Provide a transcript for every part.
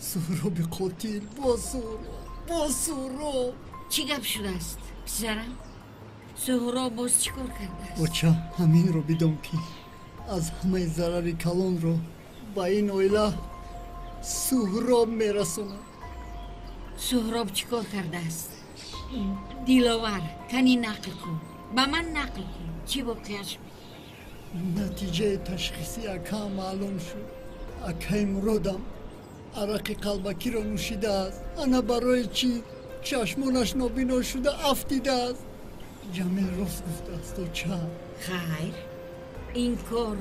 Суҳроби қотил, бо Суҳроб, бо Суҳроб. Чӣ гап шудааст, писарам? Суҳроб боз чӣ кор кардааст? Оча, ҳаминро бидон, ки аз ҳамаи зарари калонро ба ин оила Суҳроб мерасонад. Суҳроб чӣ кор кардааст? Диловар, кани нақл кун, ба ман нақл кун, чӣ воқеа шуд? Натиҷаи ташхиси акаам маълум шуд. Акаи Муродам арақи қалбакиро нӯшидааст. Ана барои чӣ чашмонаш нобино шуда афтидааст. Ҷамил рост гуфтааст, оча. Хайр, ин кор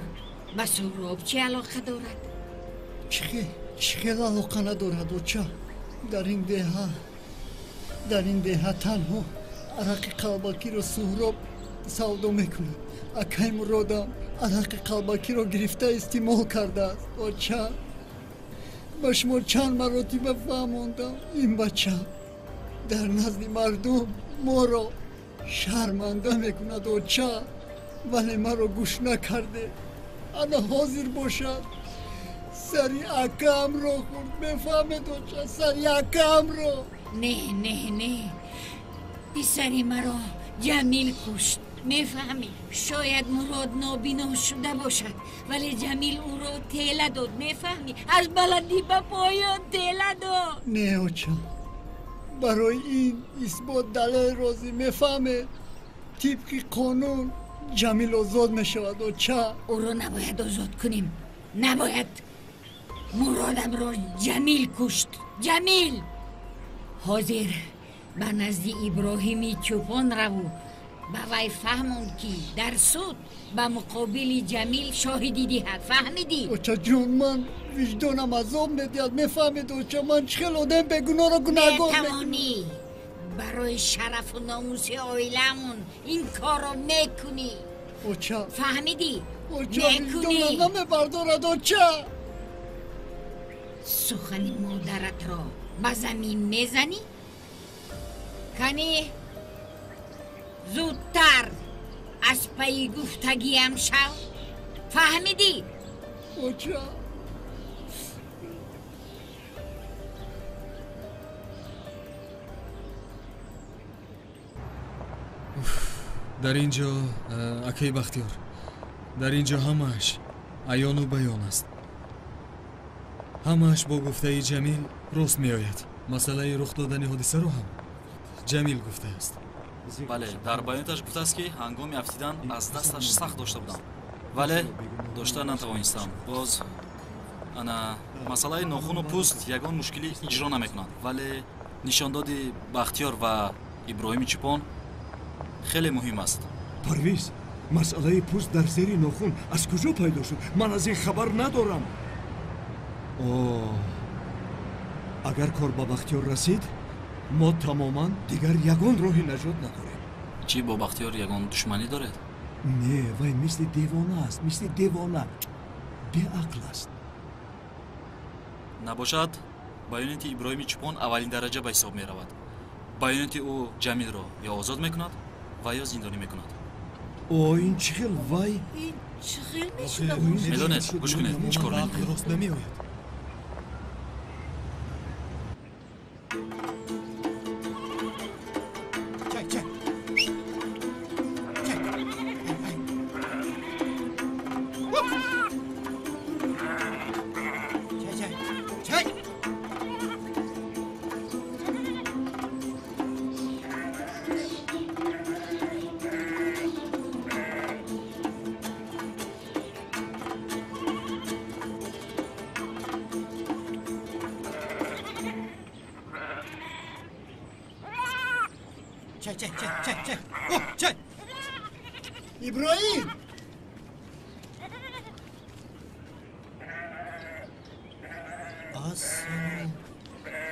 ба Суҳроб чӣ алоқа дорад? Чӣ хел алоқа надорад, оча? Дар ин деҳа, дар ин деҳа танҳо арақи қалбакиро Суҳроб савдо мекунад. Акаи Муродам арақи қалбакиро гирифта истеъмол кардааст. Оча, ба шумо чанд маротиба фаҳмондам, ин бача дар назди мардум моро шарманда мекунад, оча, вале маро гӯш накарде. Ана ҳозир бошад, сари акаамро хӯрд. Мефаҳмед, оча, сари акаамро. Не, не, не, писари маро Ҷамил кушт. Мефаҳмӣ, шояд Мурод нобино шуда бошад, вале Ҷамил ӯро тела дод. Мефаҳмӣ, аз баландӣ ба поён тела дод. Не, оча, барои ин исбот далел розӣ. Мефаҳмед, тибқи қонун Ҷамил озод мешавад, оча. Ӯро набояд озод кунем, набояд. Муродамро Ҷамил кушт. Ҷамил! Ҳозир ба назди Иброҳими Чӯпон раву ба вай фаҳмонд, ки дар суд ба муқобили Ҷамил шоҳидӣ диҳад. Фаҳмидӣ? Очаҷон, ман виҷдонам азоб медиҳад. Мефаҳмед, оча, ман чӣ хел одам бегуноҳро гунаҳгор метавонӣ? Барои шарафу номуси оиламон ин корро мекунӣ. Оча, фаҳмидӣ? Оча, виҷдонам намебардорад, оча. Сухани модаратро ба замин мезанӣ? Кани зудтар аз пайи гуфтагиам шав. Фаҳмидӣ? Оча. Дар ин ҷо, акаи Бахтиёр, дар ин ҷо ҳамааш аёну баён аст. Ҳамааш бо гуфтаи Ҷамил рост меояд. Масъалаи рух додани ҳодисаро ҳам Ҷамил гуфтааст. Бале, дар баёноташ гуфтааст, ки ҳангоми афтидан аз дасташ сахт дошта будам, вале дошта натавонистам. Боз ана масъалаи нохуну пӯст ягон мушкилӣ иҷро намекунад, вале нишондоди Бахтиёр ва Иброҳими Чӯпон хеле муҳим аст. Парвиз, масъалаи пӯст дар зери нохун аз куҷо пайдо шуд? Ман аз ин хабар надорам. О, агар кор ба Бахтиёр расид, мо тамоман дигар ягон роҳи наҷот надорем. Чӣ, бо Бахтиёр ягон душманӣ доред? Не, вай мисли девона аст, мисли девона, беақл аст. Набошад, баёноти Иброҳими Чӯпон аввалин дараҷа ба ҳисоб меравад. Баёноти ӯ Ҷамилро ё озод мекунад ва ё зиндонӣ мекунад. О, ин чӣ хел вай? Ин чӣ хел мешуда? Медонед, гӯш кунед, чӣ кор мекунед? Рост намеояд. Иброҳим! Ассалом.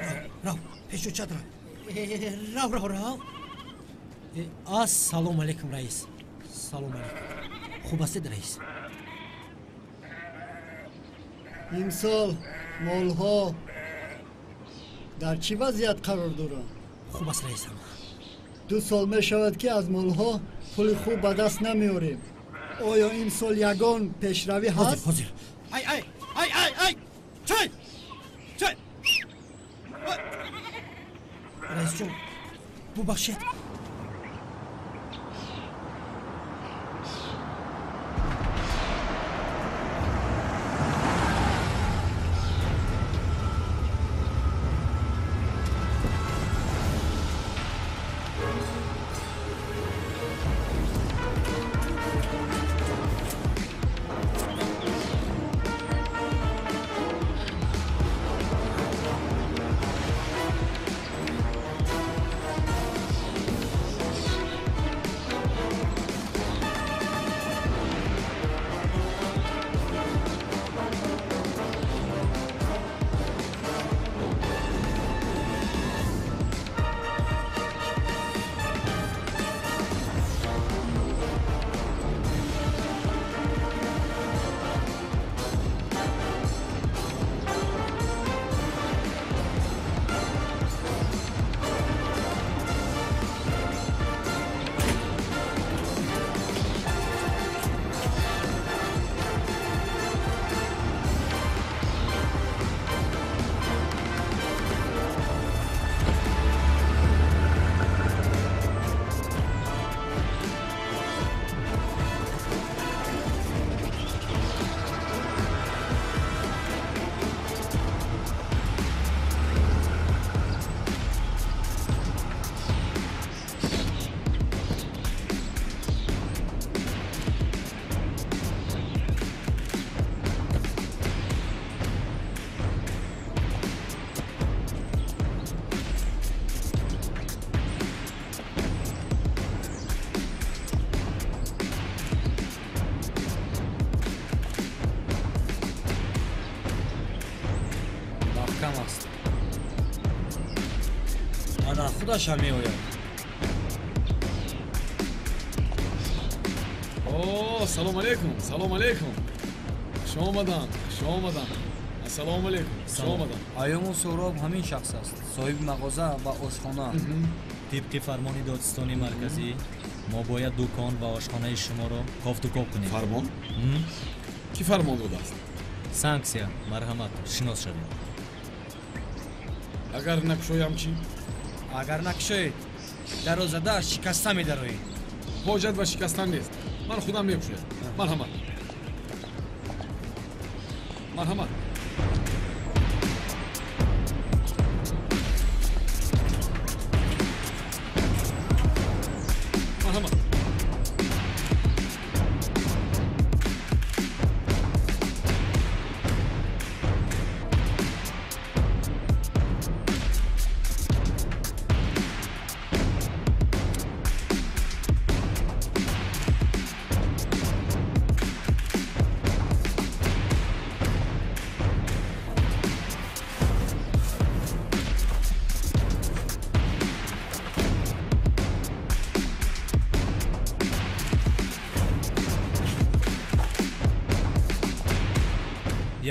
Рав, рав, пешу чат рав. Рав, рав, рав. Ассалому алайкум, раис. Салом алайкум. Хуб ҳастед, раис? Имсол молҳо дар чӣ вазъият қарор доранд? Хуб аст, раисам. 2 сол мешавад, ки аз молҳо пули хуб ба даст намеорем. Оё имсол ягон пешравӣ ҳаст? Ҳозир. Ай, ай, ай, ай, ай! Чай! Чай! Бубахшед. Худашам меояд. О, салом алейкум, салом алейкум. Хуш омадан, хуш омадан. Ассалому алейкум, хуш омадан. Айёму Суҳроб ҳамин шахс аст, соҳиби мағоза ва ошхона. Тибқи фармони додситонии марказӣ мо бояд дукон ва ошхонаи шуморо кофтукоб кунем. Фармон? Кӣ фармон додааст? Санксия, марҳамат, шинос шавед. Агар накушоям чӣ? Агар накушоед, дарозада шикаста медароед. Ҳоҷат ба шикастан нест. Ман худам мекушоям. Марҳамат. Марҳамат. Марҳамат.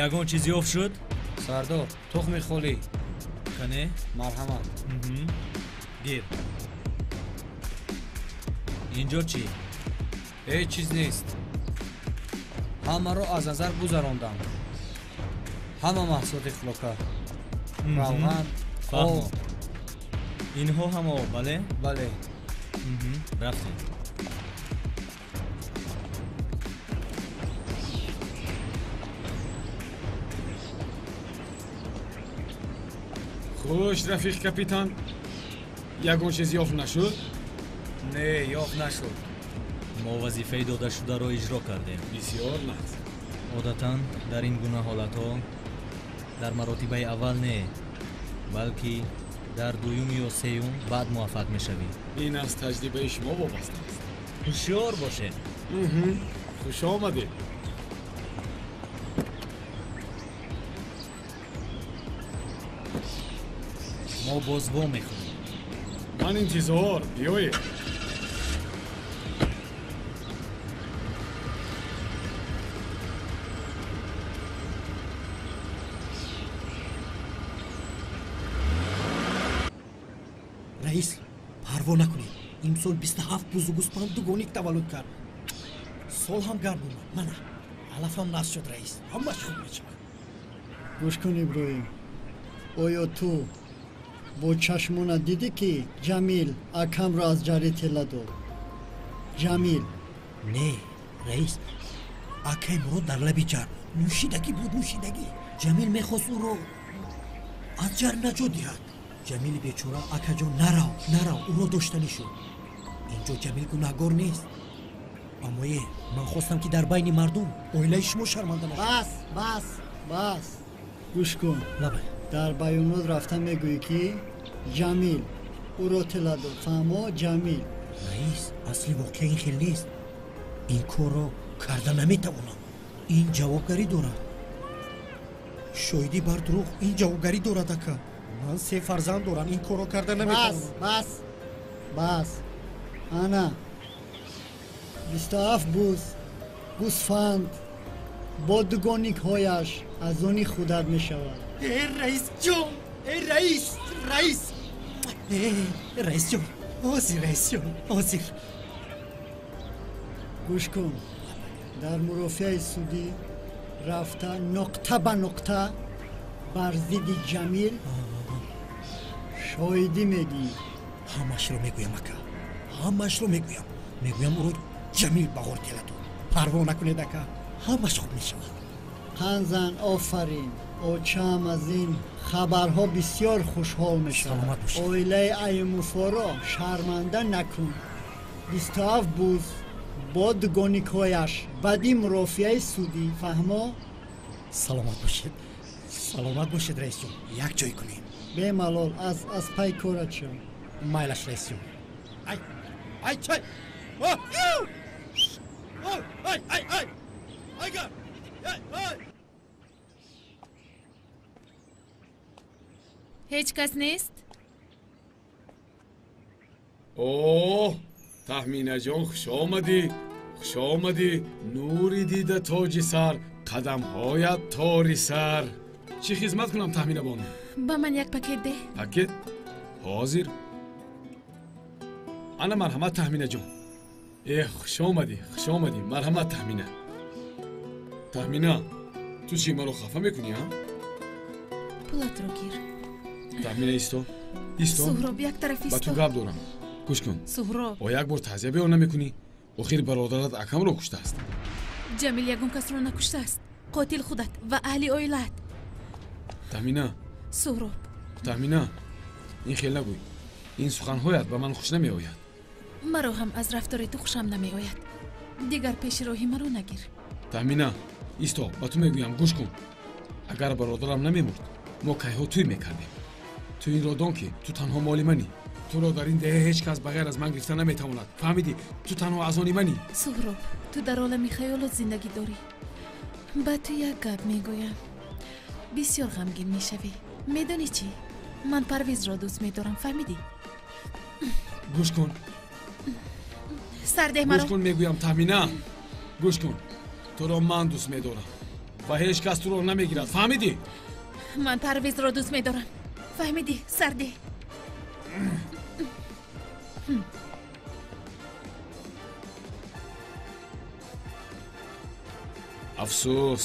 Ягон чиз ёфт шуд? Сардор, тухми холӣ. Кане? Марҳамат. Гир. Инҷо чӣ? Ҳеҷ чиз нест. Ҳамаро аз назар гузарондам. Ҳама маҳсулоти хӯрока. Равған, об. Инҳо ҳама об, бале? Бале. Рафтем. Хуш, рафиқ капитан. Ягон чиз ёфт нашуд? Не, ёфт нашуд. Мо вазифаи додашударо иҷро кардем. Бисёр нағз. Одатан дар ин гуна ҳолатҳо дар маротибаи аввал не, балки дар дуюм ё сеюм баъд муваффақ мешавӣ. Ин аз таҷрибаи шумо вобаста аст. Ҳушёр бошед. Хуш омадед. Мо боз во мехӯрем. Ман интизор, биёед. Раис, парво накунед. Имсол 27 бузу гӯспанд дугоник таваллуд кард. Сол ҳам гарм омад. Мана, алафам нас шуд, раис. Ҳамаш хуб мешавад. Гӯш кун, Иброҳим. Оё ту Бо чашмона дидӣ, ки Ҷамил акамро аз ҷари тела дод? Ҷамил. Не, раис, акаи Мурод дар лаби ҷар буд, нӯшидагӣ буд, нӯшидагӣ. Ҷамил мехост ӯро аз ҷар наҷот диҳад. Ҷамили бечора: «Акаҷон, нарав, нарав», ӯро доштанӣ шуд. Инҷо Ҷамил гунаҳгор нест, аммо е ман хостам, ки дар байни мардум оилаи шумо шарманда нашавад. Бас, бас, бас! Гӯш кун. Лабай. Дар баёнот рафта мегӯӣ, ки Ҷамил ӯро тела дод. Фаҳмо, Ҷамил. Раис, асли воқеа ин хел нест. Ин корро карда наметавонам, ин ҷавобгарӣ дорад. Шоҳидӣ бар дурӯғ, ин ҷавобгарӣ дорад. Ака, ман се фарзанд дорам, ин корро карда наметавонам. Бас, бас, бас! Ана 27 буз, гӯсфанд бо дугоникҳояш аз они худат мешавад. Э, раисҷон, э, раис, раис, э, раисҷон, ҳозир, раисҷон, ҳозир. Гӯш кун, дар мурофиаи судӣ рафта, нуқта ба нуқта бар зидди Ҷамил шоҳидӣ медиҳӣ. Ҳамашро мегӯям, ака, ҳамашро мегӯям. Мегӯям, ӯро Ҷамил ба ғор тела дод. Парво накунед, ака, ҳамаш хуб мешавад. Қанзан, офарин! Очаам аз ин хабарҳо бисёр хушҳол мешавад. Саломат бошед. Оилаи Аюмуфоро шарманда накун. 27 буз бо дугоникҳояш баъди мурофиаи судӣ, фаҳмо? Саломат бошед, саломат бошед, раисҷон. Як ҷой кунем. Бемалол, аз пай корат шав. Майлаш, раисҷон. Ай, ай, чай! Ай, ай, ай, айга, ай, ай! Ҳеҷ кас нест? Оҳ, Таҳминаҷон, хуш омадӣ, хуш омадӣ! Нури дида, тоҷи сар, қадамҳоят тори сар. Чӣ хизмат кунам, Таҳмина бону? Ба ман як пакет деҳ. Пакет? Ҳозир. Ана, марҳамат, Таҳминаҷон. Э, хуш омадӣ, хуш омадӣ! Марҳамат, Таҳмина. Таҳмина, ту чӣ, маро хафа мекунӣ, а? Пулатро гир. Таҳмина, исто, исто. Суҳроб, як тараф Ба ту исто. гап дорам, гӯш кун. Суҳроб. О, як бор таъзия баён намекунӣ? Охир бародарат акамро куштааст. Ҷамил ягон касро накуштааст. Қотил худат ва аҳли оилаат. Таҳмина. Суҳроб. Таҳмина, ин хел нагӯй. Ин суханҳоят ба ман хуш намеояд. Маро ҳам аз рафтори ту хушам намеояд. Дигар пеши роҳи маро нагир. Таҳмина, исто, ба ту мегӯям, гӯш кун. Агар бародарам намемурд, мо кайҳо тӯй мекардем. Ту инро дон, ки ту танҳо моли манӣ. Туро дар ин деҳа ҳеҷ кас ба ғайр аз ман гирифта наметавонад, фаҳмидӣ? Ту танҳо аз они манӣ. Суҳроб, ту дар олами хаёлот зиндагӣ дорӣ. Ба ту як гап мегӯям, бисёр ғамгин мешавӣ. Медонӣ чӣ? Ман Парвизро дӯст медорам, фаҳмидӣ? Гӯш кун. Сардеҳ Гӯш маро. кун, мегӯям, Таҳмина, гӯш кун. Туро ман дӯст медорам ва ҳеҷ кас туро намегирад, фаҳмидӣ? Ман Парвизро дӯст медорам, фаҳмидӣ? Сардеҳ. Афсӯс,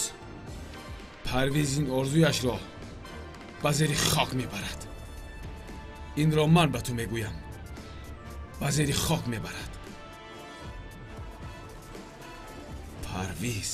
Парвиз ин орзуяшро ба зери хок мебарад. Инро ман ба ту мегӯям, ба зери хок мебарад Парвиз.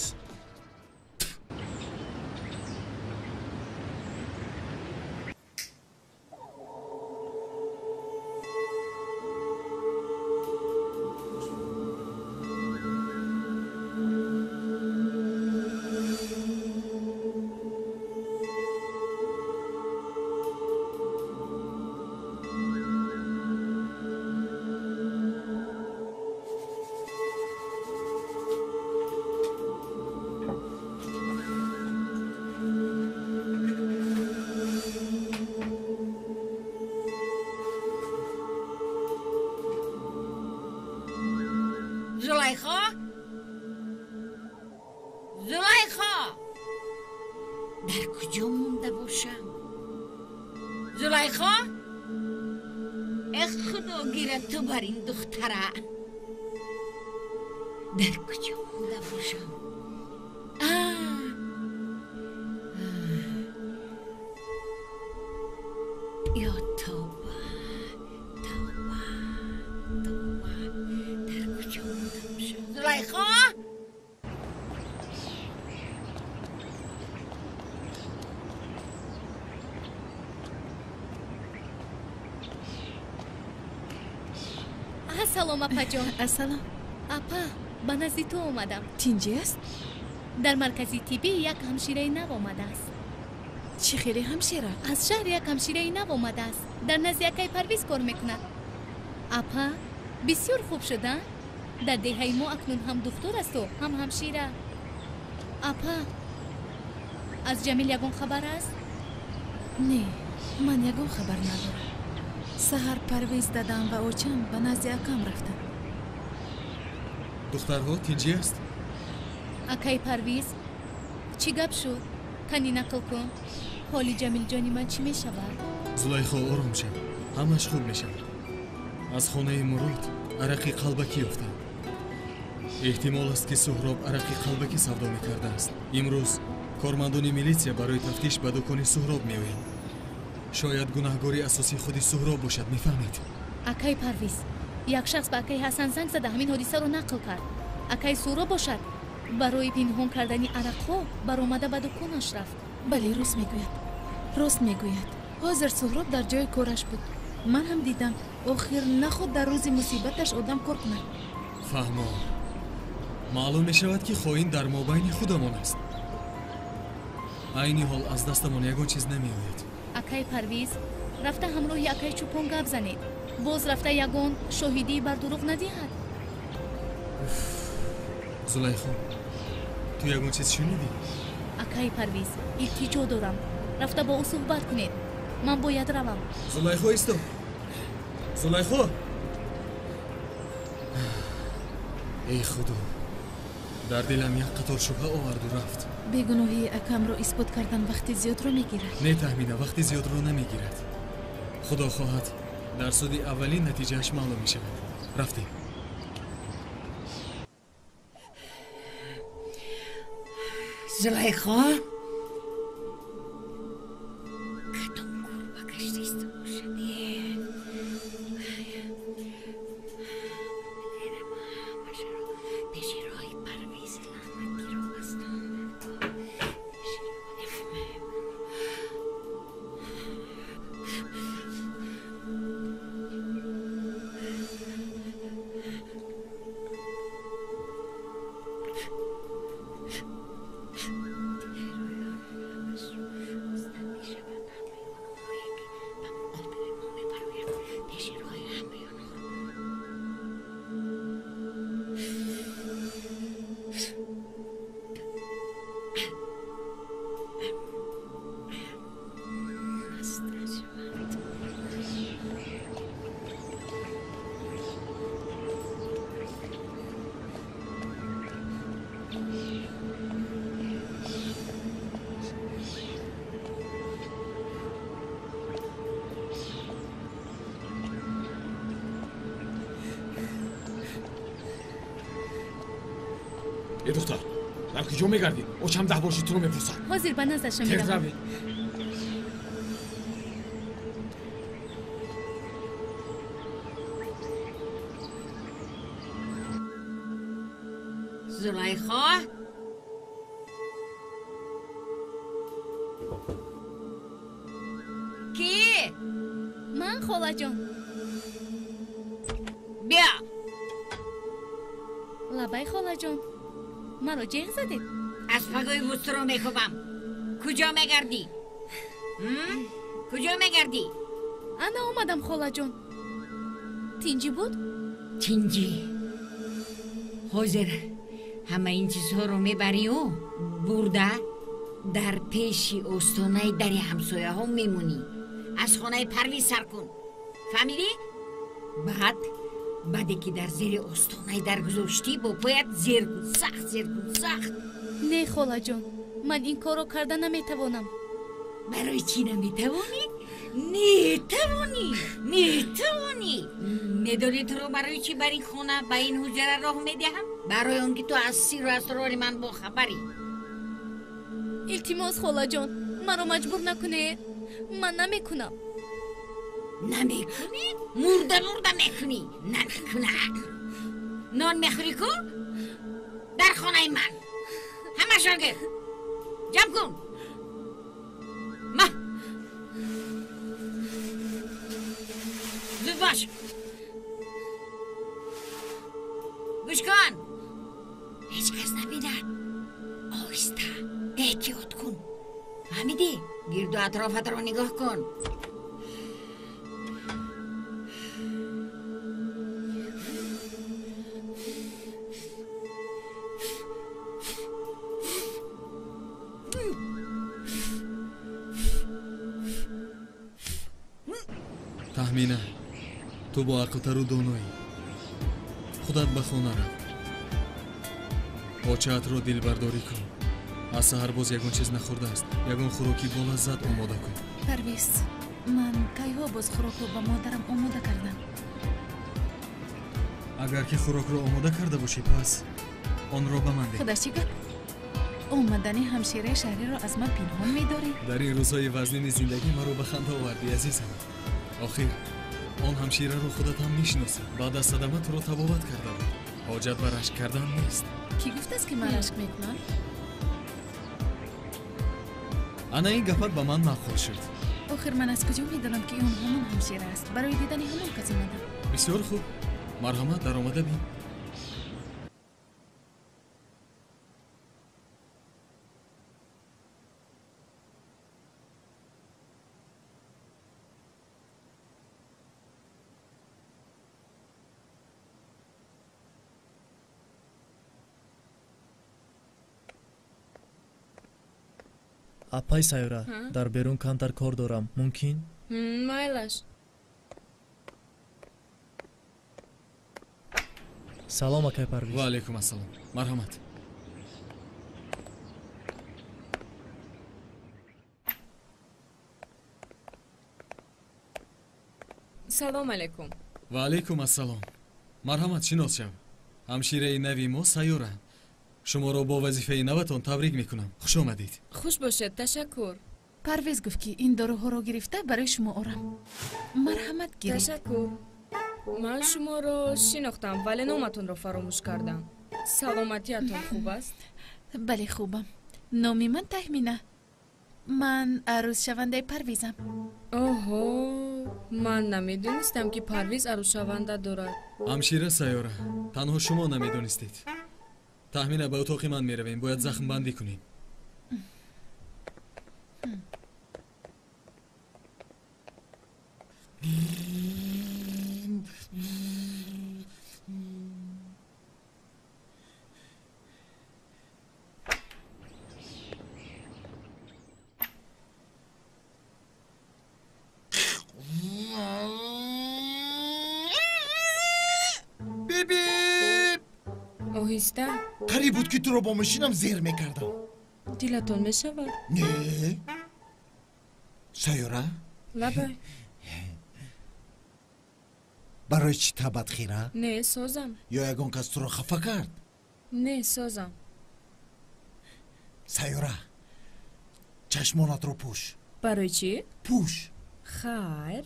Зулайхо, Зулайхо, дар куҷо монда бошам? Зулайхо, э, Худо гирад ту бар ин духтара! Дар куҷо монда бошам? А, ё тавба! Салом, апаҷон. Ассалом. Апа, ба назди ту омадам. Тинҷӣ аст? Дар маркази тиббӣ як ҳамшираи нав омадааст. Чӣ хеле ҳамшира? Аз шаҳр як ҳамшираи нав омадааст. Дар назди акай Парвиз кор мекунад. Апа, бисёр хуб шуда. Дар деҳаи мо акнун ҳам духтур асту, ҳам ҳамшира. Апа, аз Ҷамил ягон хабар аст? Не, ман ягон хабар надорам. Саҳар Парвиз дадам ва очам ба назди акам рафтанд. Духтарҳо, тинҷӣ аст? Акай Парвиз, чӣ гап шуд? Кани нақл кун. Ҳоли Ҷамилҷони ман чӣ мешавад? Зулайхо, ором шав, ҳамаш хуб мешавад. Аз хонаи Мурод арақи қалбакӣ ёфтам. Эҳтимол аст, ки Суҳроб арақи қалбакӣ савдо мекардааст. Имрӯз кормандони милитсия барои тафтиш ба дукони Суҳроб меоянд. Шояд гунаҳгори асосӣ худи Суҳроб бошад, мефаҳмед? Акай Парвиз, як шахс ба акай Ҳасан занг зада ҳамин ҳодисаро нақл кард. Акай Суҳроб бошад, барои пинҳон кардани арақҳо баромада ба дуконаш рафт. Бале, рост мегӯяд, рост мегӯяд. Ҳозир Суҳроб дар ҷои кораш буд. Ман ҳам дидам. Охир наход дар рӯзи мусибаташ одам кор кунад. Фаҳмо, маълум мешавад, ки хоин дар мобайни худамон аст. Айни ҳол аз дастамон ягон чиз намеояд. Акай Парвиз, рафта ҳамроҳи акай Чӯпон гап занед. Боз рафта ягон шоҳидии бар дурӯғ надиҳад. Зулайхо, ту ягон чиз шунидӣ? Акай Парвиз, илтиҷо дорам. Рафта бо ӯ суҳбат кунед. Ман бояд равам. Зулайхо, исто! Зулайхо! Эй худо, дар дилам як қатор шубҳа оварду рафт. Бегуноҳии акамро исбот кардан вақти зиёдро мегирад. Не, Таҳмина, вақти зиёдро намегирад. Худо хоҳад, дар суди аввалин натиҷааш маълум мешавад. Рафтем. Зулайхо, кадом гурба гаштиста бошад? Пеши роҳи Парвиз лаънатиро бастам. Э духтар, дар куҷо мегардӣ? Очам 10 боши туро мепурсад. Ҳозир ба наздашон меравам. Тез равӣ. Зулайхо, кӣ? Ман, холаҷон. Биё. Лабай, холаҷон, маро ҷеғ задед? Аз пагои бустро мекӯбам. Куҷо мегардӣ? Куҷо мегардӣ? Ана омадам, холаҷон. Тинҷӣ буд? Тинҷӣ. Ҳозир ҳама ин чизҳоро мебарию бурда дар пеши остонаи дари ҳамсояҳо мемонӣ. Аз хонаи Парвиз сар кун. Фаҳмидӣ? Баъд баъде ки дар зери остонаи дар гузоштӣ, бо поят зер кун, сахт зер кун, сахт. Не, холаҷон, ман ин корро карда наметавонам. Барои чӣ наметавонӣ? Метавонӣ, метавонӣ. Медонӣ туро барои чӣ бар ин хона, ба ин ҳуҷра роҳ медиҳам? Барои он ки ту аз сиру асрори ман бохабарӣ. Илтимос, холаҷон, маро маҷбур накунед. Ман намекунам. Намекунӣ? Мурда мурда мекунӣ. Намекунам. Нон мехӯрӣ ку? Дар хонаи ман. Ҳамашро гир. Ҷамъ кун. Ма. Зуд бош. Фаҳмидӣ? Гирду атрофатро нигоҳ кун. Таҳмина, ту боақлтару доноӣ. Худат ба хона рав. Очаатро дилбардорӣ кун. Аз саҳар боз ягон чиз нахӯрдааст. Ягон хӯроки болаззат омода кун. Парвиз, ман кайҳо боз хӯрокро ба модарам омода кардам. Агар ки хӯрокро омода карда бошӣ, пас онро ба ман деҳ. Худаш чӣ гап? Омадани ҳамшираи шаҳриро аз ман пинҳон медорӣ? Дар ин рӯзҳои вазнини зиндагӣ маро ба ханда овардӣ, азизам. Охир, он ҳамшираро худат ҳам мешиносӣ. Баъд аз садама туро табобат карда буд. Ҳоҷат ба рашк кардан нест. Кӣ гуфтааст, ки ман рашк мекунам? Ана ин гапат ба ман маъқул шуд. Охир ман аз куҷо медонам, ки он ҳамон ҳамшира аст? Барои дидани ҳамон кас омадам. Бисёр хуб. Марҳамат, даромада бин. Апай Сайёра, дар берун камтар кор дорам, мумкин? Майлаш. Салом, акай Парвиз. Ва алайкум ассалом. Марҳамат. Салом алайкум. Ва алайкум ассалом. Марҳамат, шинос шав. Ҳамшираи нави мо Сайёра. Шуморо бо вазифаи наватон табрик мекунам. Хуш омадед. Хуш бошед, ташаккур. Парвиз гуфт, ки ин доруҳоро гирифта барои шумо орам. Марҳамат, гиред. Ташаккур. Ман шуморо шинохтам, вале номатонро фаромӯш кардам. Саломатиятон хуб аст? Бале, хубам. Номи ман Таҳмина. Ман арӯзшавандаи Парвизам. Оҳо, ман намедонистам, ки Парвиз арӯзшаванда дорад. Ҳамшира Сайёра, танҳо шумо намедонистед. Таҳмина, ба утоқи ман меравем, бояд захмбандӣ кунем. Оҳиста. Қариб буд, ки туро бо мошинам зер мекардам. Дилатон мешавад? Не. Сайёра? Лабай. Барои чӣ табат хира? Не, созам. Ё ягон кас туро хафа кард? Не, созам. Сайёра, чашмонатро пӯш. Барои чӣ? Пӯш. Хайр.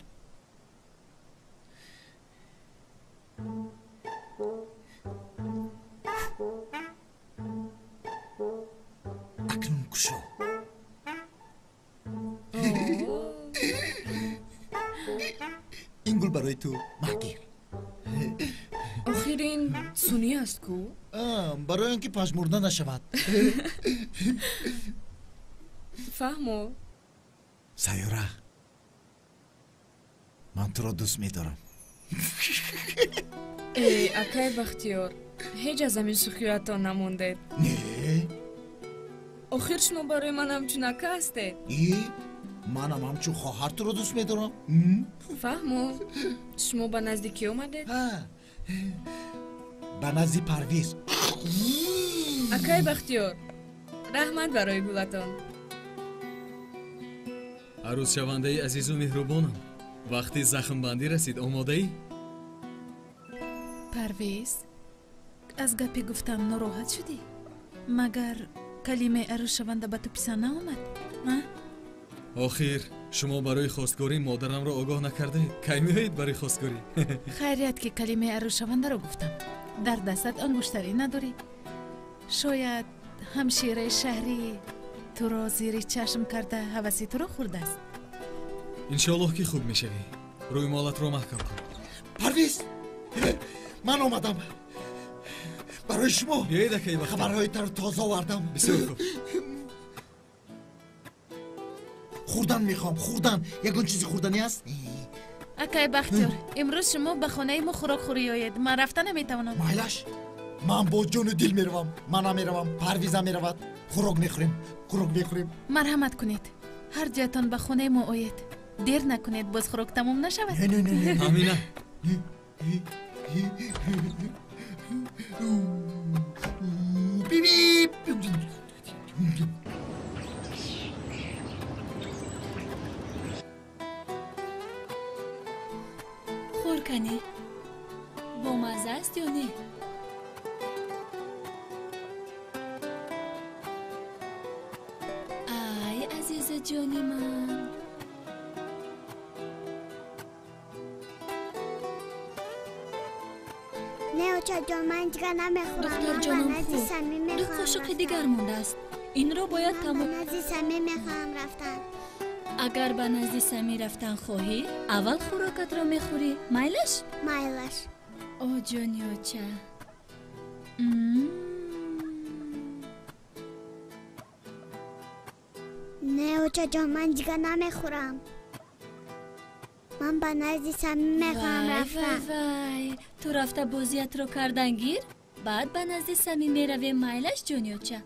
Акнун кушо. Ин гул барои ту, магир. Охир ин сунъӣ аст ку? Барои он ки пажмурда нашавад. Фаҳмо. Сайёра, ман туро дӯст медорам. Э, акай Бахтиёр, ҳеҷ аз ҳамин шӯхиятон намондед. Не. Охир шумо барои ман ҳамчун ака ҳастед. И манам ҳамчун хоҳар туро дӯст медорам. Фаҳмо. Шумо ба назди кӣ омадед? Ба назди Парвиз. Акай Бахтиёр, раҳмат барои гулатон. Арӯзшавандаи азизу меҳрубонам, вақти захмбандӣ расид, омодаӣ? Парвиз, аз гапи гуфтам нороҳат шудӣ? Магар калимаи арӯзшаванда ба ту писанд наомад? Охир шумо барои хостгорӣ модарамро огоҳ накардаед. Кай меоед барои хостгорӣ? Хайрият, ки калимаи арӯзшавандаро гуфтам. Дар дастат ангуштарӣ надорӣ. Шояд ҳамшираи шаҳрӣ туро зери чашм карда ҳаваси туро хӯрдааст. Иншоаллоҳ, ки хуб мешавӣ. Рӯймолатро маҳкам кун. Парвиз, ман омадам. Барои шумо биёед, акай Бахтиёр. Хабарҳои тару тоза овардам. Бисёр хуб. Хӯрдан мехоҳам, хӯрдан. Ягон чизи хӯрданӣ аст? Акай Бахтиёр, имрӯз шумо ба хонаи мо хӯрокхӯрӣ оед. Ман рафта наметавонам. Майлаш, ман бо ҷону дил меравам. Ман намеравам, Парвиза меравад. Хӯрок мехӯрем, хӯрок мехӯрем. Марҳамат кунед, ҳар ҷоятон ба хонаи мо оед. Дер накунед, боз хӯрок тамом нашавад. Не, не, не. Таҳмина. Биби. Хӯрканӣ бомазза аст ё не? Ай, азиза ҷони ман. Не, очаҷон, ман дигар намехӯрам. Духтарҷонам, хӯр, ду қошуқи дигар мондааст. Инро бояд тамом. Ба назди Самир мехоҳам рафтан. Агар ба назди Самир рафтан хоҳӣ, аввал хӯрокатро мехӯрӣ. Майлаш? Майлаш. О, ҷони оча. Не, очаҷон, ман дигар намехӯрам. Ман ба назди Самир мехоҳам рафтан. Вай, вай, ту рафта бозиятро кардан гир, баъд ба назди Самир меравем. Майлаш, ҷони оча?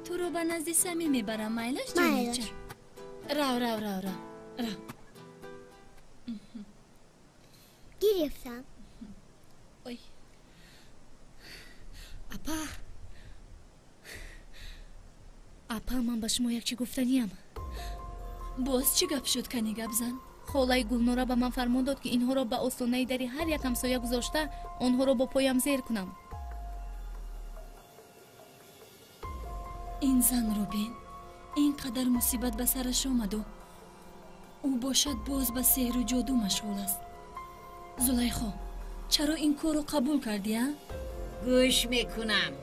Туро ба назди Самир мебарам. Майлаш, ҷони оча? Рав, рав, рав, рав, рав. Гирифтам. Ой. Апа. Апа, ман ба шумо як чӣ гуфтаниям. Боз чӣ гап шуд, кани гап зан? Холаи Гулнора ба ман фармон дод, ки инҳоро ба остонаи дари ҳар як ҳамсоя гузошта, онҳоро бо поям зер кунам. Ин занро бин. Ин қадар мусибат ба сараш омаду ӯ бошад боз ба сеҳру ҷоду машғул аст. Зулайхо, чаро ин корро қабул кардӣ, а? Гӯш мекунам.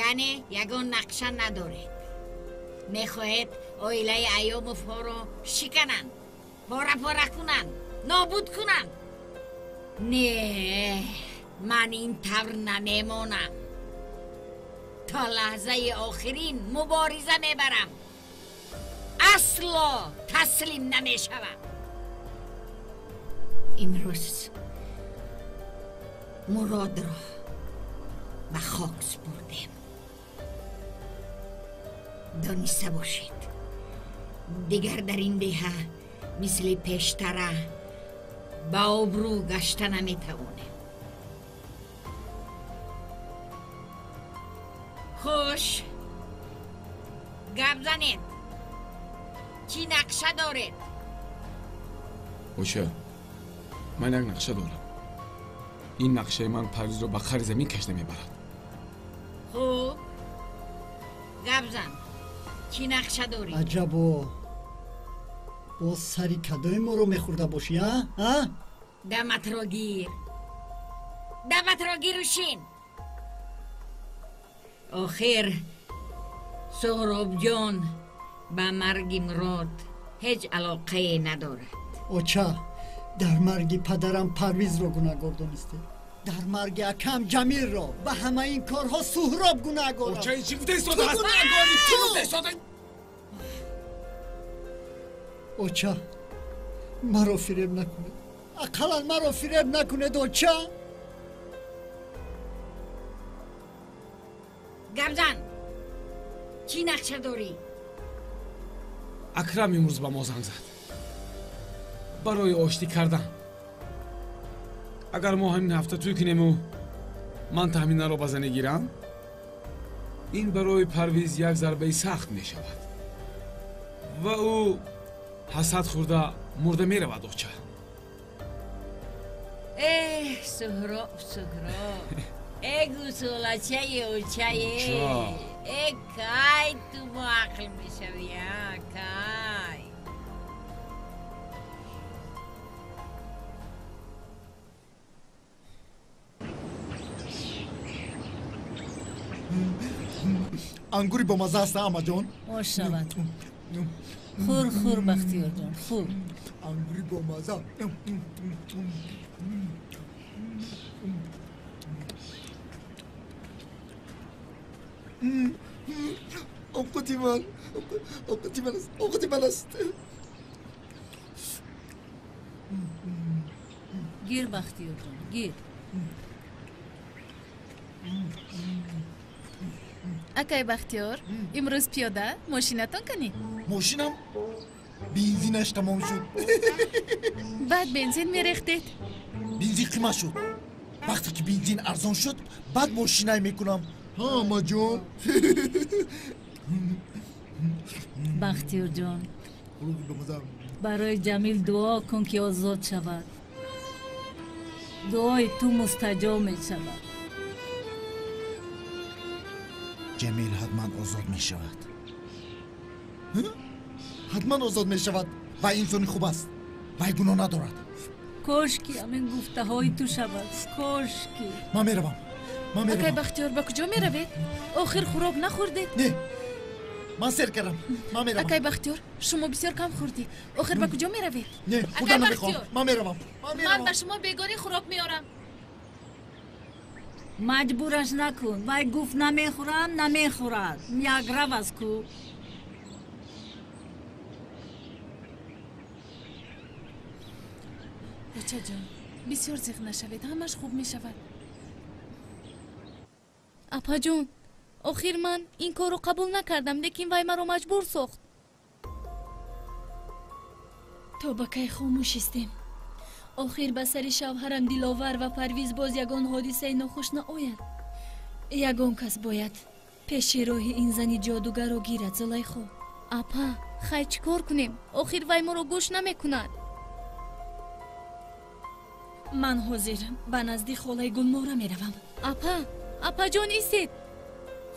Яъне ягон нақша надоред. Мехоҳед оилаи Аёмовҳоро шикананд, пора-пора кунанд, нобуд кунанд. Не, ман ин тавр намемонам. То лаҳзаи охирин мубориза мебарам. Асло таслим намешавам. Имрӯз Муродро ба хок супурдем. Дониста бошед, дигар дар ин деҳа мисли пештара ба обрӯ гашта наметавонем. Хуш, гап занед. Чӣ нақша доред? Оча, ман як нақша дорам. Ин нақшаи ман Парвизро ба қари замин кашида мебарад. Хуб, гап зан. Чӣ нақша дорӣ? Аҷабо, боз сари кадои моро мехӯрда бошӣ, а? Даматро гир, даматро гиру шин. Охир Суҳробҷон ба марги Мурод ҳеҷ алоқае надорад. Оча, дар марги падарам Парвизро гунаҳгор донистед, дар марги акам Ҷамилро. Ба ҳамаи ин корҳо Суҳроб гунаҳгор аст. Оча, ин чӣ гуфта истодааст? Ту гунаҳгорӣ, чӣ гуфта истодаӣ? Оча, маро фиреб накунед. Ақаллан маро фиреб накунед, оча. Гап зан, чӣ нақша дорӣ? Акрам имрӯз ба мо занг зад барои оштӣ кардан. Агар мо ҳамин ҳафта тӯй кунему ман Таҳминаро ба занӣ гирам, ин барои Парвиз як зарбаи сахт мешавад ва ӯ ҳасад хӯрда мурда меравад. Оча. Эҳ, Суҳроб, Суҳроб, э гусолачаи очае, э кай ту боақл мешавӣ, а кай? Ангури бомазза аст, амаҷон? Мошавад. Хӯр, хӯр, Бахтиёрҷон, хӯр. Ангури бомазза. Овқати ман, овқати ман аст, овқати ман аст. Гир, Бахтиёрҷон, гир. Акай Бахтиёр, имрӯз пиёда мошинатон канӣ? Мошинам бензинаш тамом шуд. Баъд бензин мерехтед? Бензин қимат шуд. Вақте ки бензин арзон шуд, баъд мошинай мекунам. Ҳа, амаҷон. Бахтиёрҷон, барои Ҷамил дуо кун, ки озод шавад. Дуои ту мустаҷоб мешавад. Ҷамил ҳатман озод мешавад. Ҳатман озод мешавад. Вай инсони хуб аст. Вай гуноҳ надорад. Кошки ҳамин гуфтаҳои ту шавад. Кошки. Ман меравам. Ман меравам. Акай Бахтиёр, ба куҷо меравед? Охир хӯрок нахӯрдед? Не, ман сер кардам. Ман меравам. Акай Бахтиёр, шумо бисёр кам хӯрдед. Охир ба куҷо меравед? Не, хӯрдан намехоҳам. Ман меравам. Ман ба шумо бегорӣ хӯрок меорам. Маҷбураш накун. Вай гуфт намехӯрам, намехӯрад. Якрав аст ку. Бачаҷон, бисёр зиқ нашавед, ҳамаш хуб мешавад. Апаҷон, охир ман ин корро қабул накардам, лекин вай маро маҷбур сохт. То ба кай хомӯш истем? Охир ба сари шавҳарам Диловар ва Парвиз боз ягон ҳодисаи нохуш наояд. Ягон кас бояд пеши роҳи ин зани ҷодугарро гирад, Зулайхо. Апа, хай чӣ кор кунем? Охир вай моро гӯш намекунад. Ман ҳозир ба назди холаи Гулмора меравам. Апа, апаҷон, истед.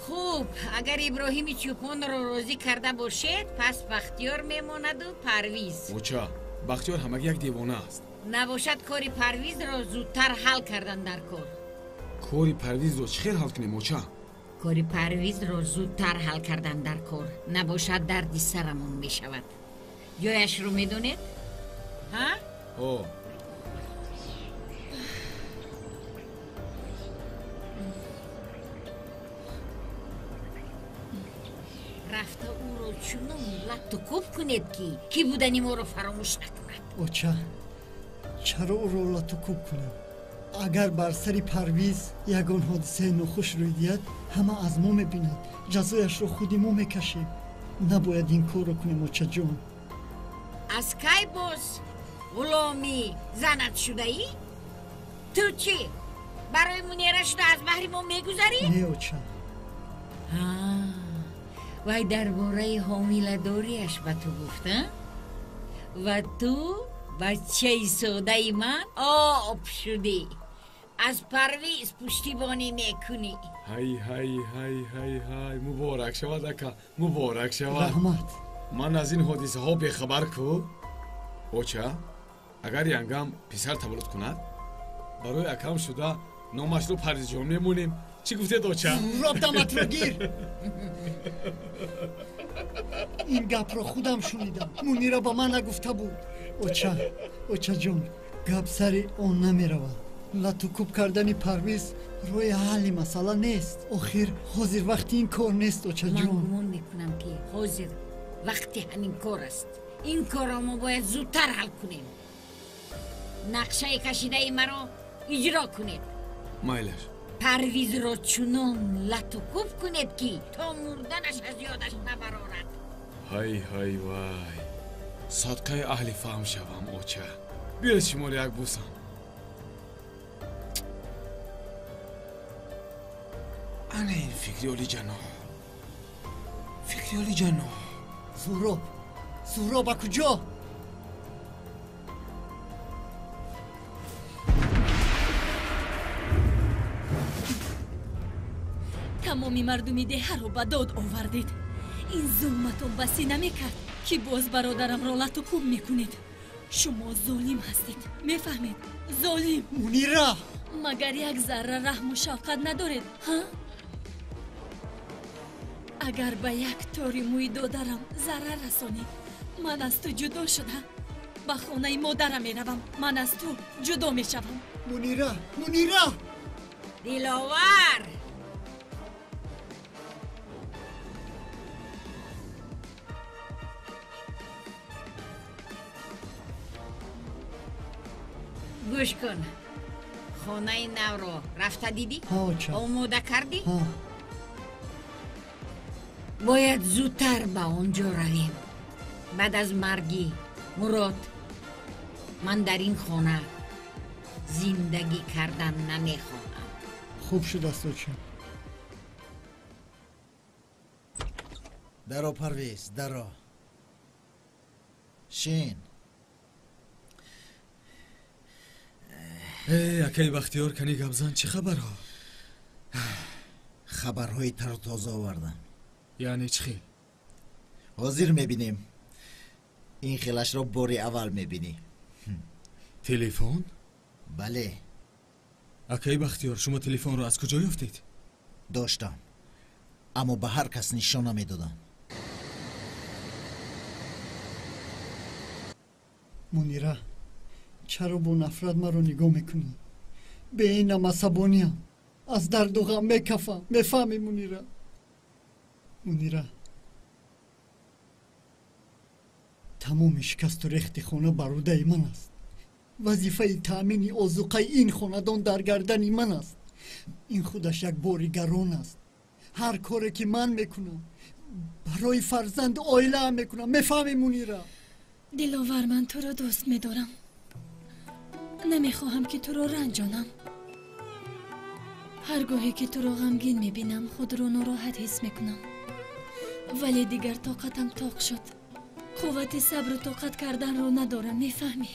Хуб, агар Иброҳими чӯпонро розӣ карда бошед, пас Бахтиёр мемонаду Парвиз. Оча, Бахтиёр ҳамагӣ як девона аст. Набошад, кори Парвизро зудтар ҳал кардан дар кор. Кори Парвизро чӣ хел ҳал кунем, оча? Кори Парвизро зудтар ҳал кардан дар кор. Набошад, дарди сарамон мешавад. Ҷояшро медонед? Ҳа? О. Рафта ӯро чунон латту кӯб кунед, ки кӣ будани моро фаромӯш накунад. Оча, чаро ӯро латту кӯб кунем? Агар бар сари Парвиз ягон ҳодисаи нохуш рӯй диҳад, ҳама аз мо мебинад. Ҷазояшро худи мо мекашем. Набояд ин корро кунем, очаҷон. Аз кай боз ғуломи занат шудаӣ? Ту чӣ, барои Мунера шуда аз баҳри мо мегузарӣ? Не, оча. Вай дар бораи ҳомиладориаш ба ту гуфта, ва ту бачаи содаи ман об шудӣ. Аз Парвиз пуштибонӣ мекунӣ. Ҳай, ҳай, ҳай, ҳай, ҳай, муборак шавад, ака, муборак шавад. Раҳмат. Ман аз ин ҳодисаҳо бехабар ку. Оча, агар янгам писар таваллуд кунад, барои акам шуда номашро Парвизҷон мемонем. Чӣ гуфтед, оча? Роб даматро гир. Ин гапро худам шунидам. Мунира ба ман нагуфта буд. Оча, очаҷон, гап сари он намеравад. Латту кӯб кардани Парвиз роҳи ҳалли масъала нест. Охир ҳозир вақти ин кор нест, очаҷон. Ман гумон мекунам, ки ҳозир вақти ҳамин кор аст. Ин корро мо бояд зудтар ҳал кунем. Нақшаи кашидаи маро иҷро кунед. Майлаш. Парвизро чунон латту кӯб кунед, ки то мурданаш аз ёдаш набарорад. Ҳай, ҳай, вай, садқаи аҳли фаҳм шавам, оча. Биёед шуморо як бусам. Ана ин фикри олиҷаноб, фикри олиҷаноб. Суҳроб, Суҳроб, ба куҷо? Тамоми мардуми деҳаро ба дод овардед. Ин зулматон басӣ намекард, ки боз бародарамро латту кӯб мекунед. Шумо золим ҳастед, мефаҳмед? Золим. Мунира! Магар як зарра раҳму шафқат надоред, ҳа? Агар ба як тори мӯи додарам зарар расонӣ, ман аз ту ҷудо шуда ба хонаи модарам меравам. Ман аз ту ҷудо мешавам. Мунира, Мунира! Диловар! Гӯш кун, хонаи навро рафта дидӣ? Омода кардӣ? Бояд зудтар ба он ҷо равем. Баъд аз марги Мурод ман дар ин хона зиндагӣ кардан намехоҳам. Хуб шудааст, оча. Даро, Парвиз, даро. Шин. Э, акаи Бахтиёр, кани гапзан, чӣ хабарҳо? Хабарҳои тару тоза овардам. Яъне чӣ хел? Ҳозир мебинем. Ин хелашро бори аввал мебинӣ. Телефон? Бале. Акаи Бахтиёр, шумо телефонро аз куҷо ёфтед? Доштам, аммо ба ҳар кас нишон намедодам. Мунира, чаро бо нафрат маро нигоҳ мекунӣ? Беинам асабониям, аз дарду ғам мекафам. Мефаҳмӣ, Мунира? Мунира, тамоми шикасту рехти хона бар ӯдаи ман аст. Вазифаи таъмини озуқаи ин хонадон дар гардани ман аст. Ин худаш як бори гарон аст. Ҳар коре ки ман мекунам, барои фарзанду оилаам мекунам. Мефаҳмӣ, Мунира? Диловар, ман туро дӯст медорам. Намехоҳам, ки туро ранҷонам. Ҳар гоҳе ки туро ғамгин мебинам, худро нороҳат ҳис мекунам. Вале дигар тоқатам тоқ шуд. Қуввати сабру тоқат карданро надорам, мефаҳмӣ?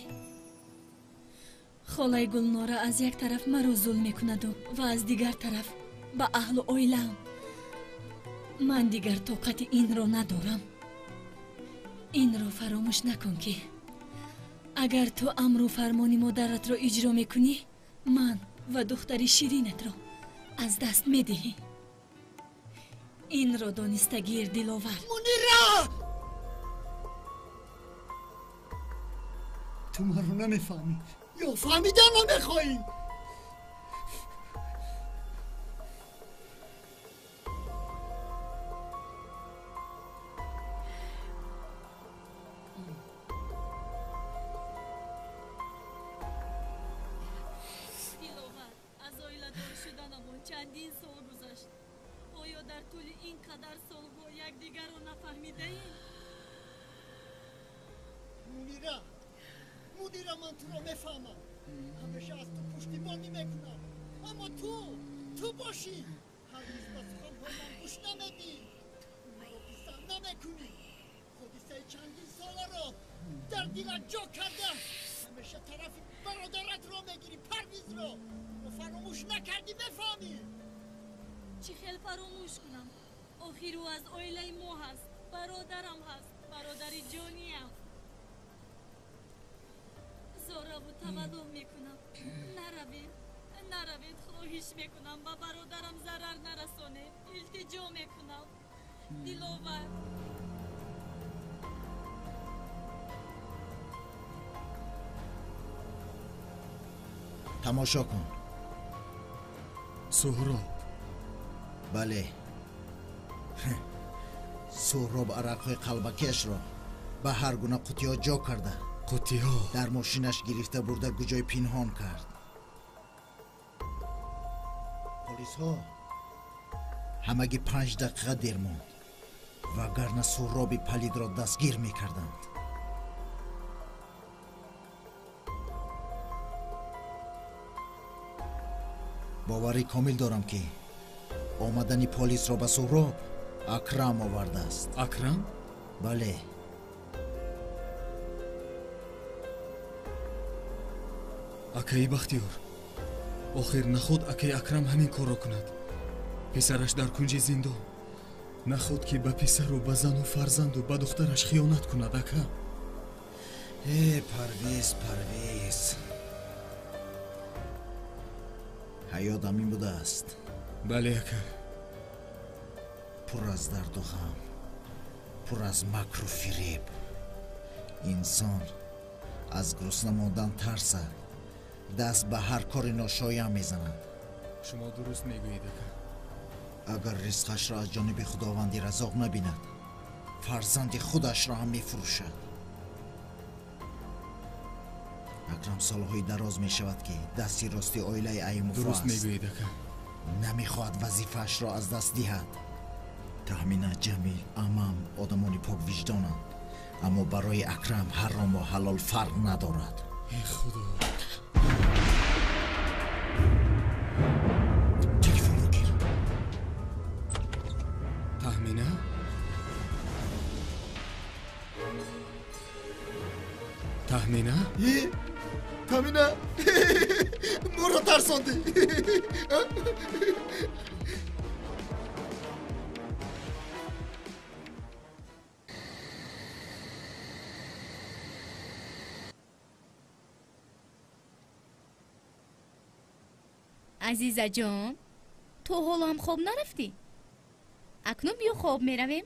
Холаи Гулнора аз як тараф маро зулм мекунаду ва аз дигар тараф ба аҳлу оилаам. Ман дигар тоқати инро надорам. Инро фаромӯш накун, ки агар ту амру фармони модаратро иҷро мекунӣ, ман ва духтари ширинатро аз даст медиҳӣ. Инро донистагир, Диловар. Мунира, ту маро намефаҳмӣ ё фаҳмидан намехоҳӣ. Диловар, аз оиладор шуданамон чандин сол гузашт. Оё дар тӯли ин қадар солҳо якдигарро нафаҳмидаем? Мунира, Мунира, ман туро мефаҳмам. Ҳамеша аз ту пуштибонӣ мекунам, аммо ту бошӣ, ҳаргиз ба суханҳои ман гӯш намедиҳӣ, маро писанд намекунӣ. Ҳодисаи чандин соларо дар дилат ҷо карда, ҳамеша тарафи бародаратро мегирӣ, Парвизро. Ӯро фаромӯш накардӣ, мефаҳмӣ? Чӣ хел фаромӯш кунам? Охир ӯ аз оилаи мо ҳаст, бародарам ҳаст, бародари ҷониям. Зораву тавалло мекунам. Наравед, наравед, хоҳиш мекунам, ба бародарам зарар нарасонед. Илтиҷо мекунам. Диловар. Тамошо кун. Суҳроб. Бале, Суҳроб арақҳои қалбакиашро ба ҳар гуна қуттиҳо ҷо карда, қуттиҳо дар мошинаш гирифта бурда куҷой пинҳон кард. Полисҳо ҳамагӣ 5 дақиқа дер монд, вагарна Суҳроби палидро дастгир мекарданд. Боварӣ комил дорам, ки омадани полисро ба Суҳроб Акрам овардааст. Акрам? Бале. Акаи Бахтиёр, охир наход акаи Акрам ҳамин корро кунад. Писараш дар кунҷи зиндон. Наход ки ба писару ба зану фарзанду ба духтараш хиёнат кунад, ака. Э, Парвиз, Парвиз, ҳаёт ҳамин будааст. Бале, ака. Пур аз дарду ғам, пур аз макру фиреб. Инсон аз гурусна мондан тарсад, даст ба ҳар кори ношоям мезанад. Шумо дуруст мегӯед, ака. Агар ризқашро аз ҷониби Худованди Разоқ набинад, фарзанди худашро ҳам мефурӯшад. Акрам солҳои дароз мешавад, ки дасти рости оилаи Аимов аст. Дуруст мегӯед, ака. Намехоҳад вазифаашро аз даст диҳад. Таҳмина, Ҷамил, амам одамони поквиҷдонанд, аммо барои Акрам ҳарому ҳалол фарқ надорад. Э худо! Телефонро гир. Таҳмина? Таҳмина? Таҳмина, моро тарсондӣ. Азизаҷон, ту ҳоло ҳам хоб нарафтӣ? Акнун биё хоб меравем.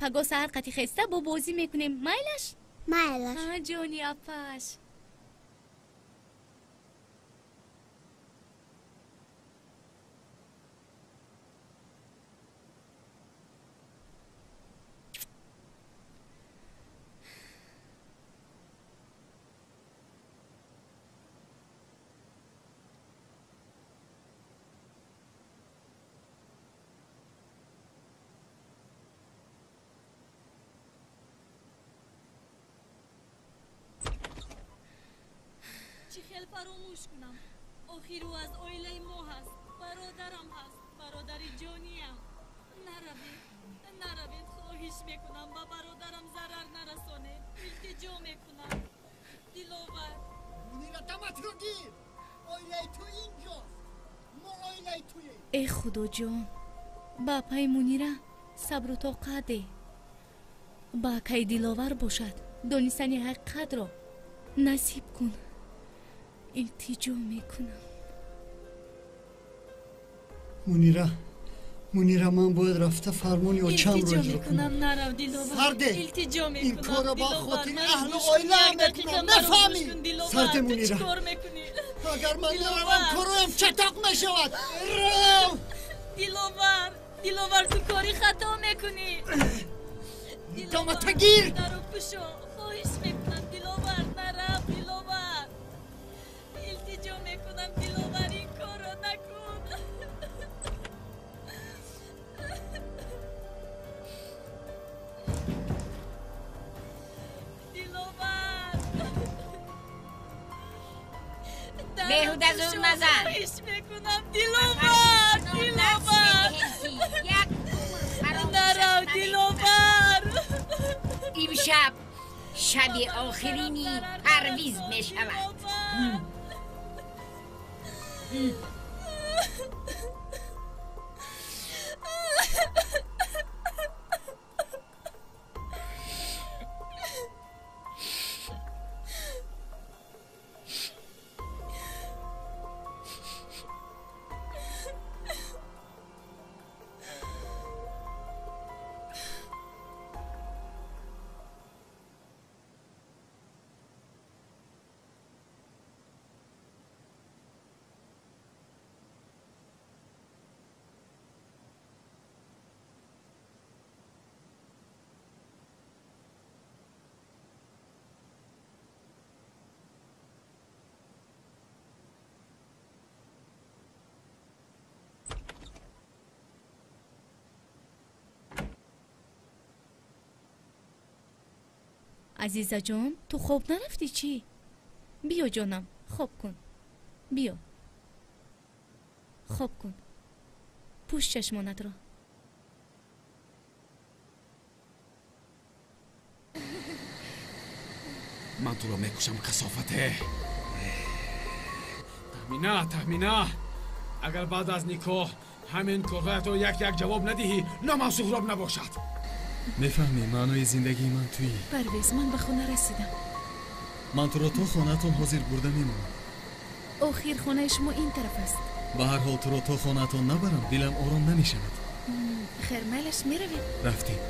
Паго саҳар қати хеста бо бозӣ мекунем. Майлаш? Майлаш. Ҷони апаш. Чӣ хел фаромӯш кунам? Охир ӯ аз оилаи мо ҳаст, бародарам ҳаст, бародари ҷониям. Наравед, наравед, хоҳиш мекунам, ба бародарам зарар нарасонед. Илтиҷо мекунам. Диловар. Мунира, даматро гир! Оилаи ту инҷост. Мо оилаи туем. Э худоҷон, ба апаи Мунира сабру тоқат деҳ. Ба акаи Диловар бошад, донистани ҳақиқатро насиб кун. Илтиҷо мекунам. Мунира, Мунира, ман бояд рафта фармони очамро иҷро кунам. Нарав, Диловар. Сарде, илтиҷо мекунам. Ин корро ба хотири аҳлу оилаам мекунам. Нафаҳмӣ? Сарде, Мунира, агар ман наравам, короям чатоқ мешавад. Рав! Диловар, Диловар, ту кори хато мекунӣ. Дамата гир! Дару кушо, хоҳиш мекунам, Диловар, нарав, Диловар. Илтиҷо мекунам, Диловар, ин корро накун. Диловар. Беҳуда зур назан. Хоҳиш мекунам, Диловар, Диловар. Нарав, Диловар. Имшаб шаби охирини Парвиз мешавад. Азизаҷон, ту хоб нарафтӣ чӣ? Биё ҷонам, хоб кун. Биё. Хоб кун. Пӯш чашмонатро. Ман туро мекушам, касофате. Таҳмина, Таҳмина, агар баъд аз никоҳ ҳамин корҳоятро як-як ҷавоб надиҳӣ, номам Суҳроб набошад. Мефаҳмӣ, маънои зиндагии ман туӣ. Парвиз, ман ба хона расидам. Ман туро то хонаатон ҳозир бурда мемонам. Охир хонаи шумо ин тараф аст. Ба ҳар ҳол туро то хонаатон набарам, дилам ором намешавад. Хер, майлаш, меравем. Рафтем.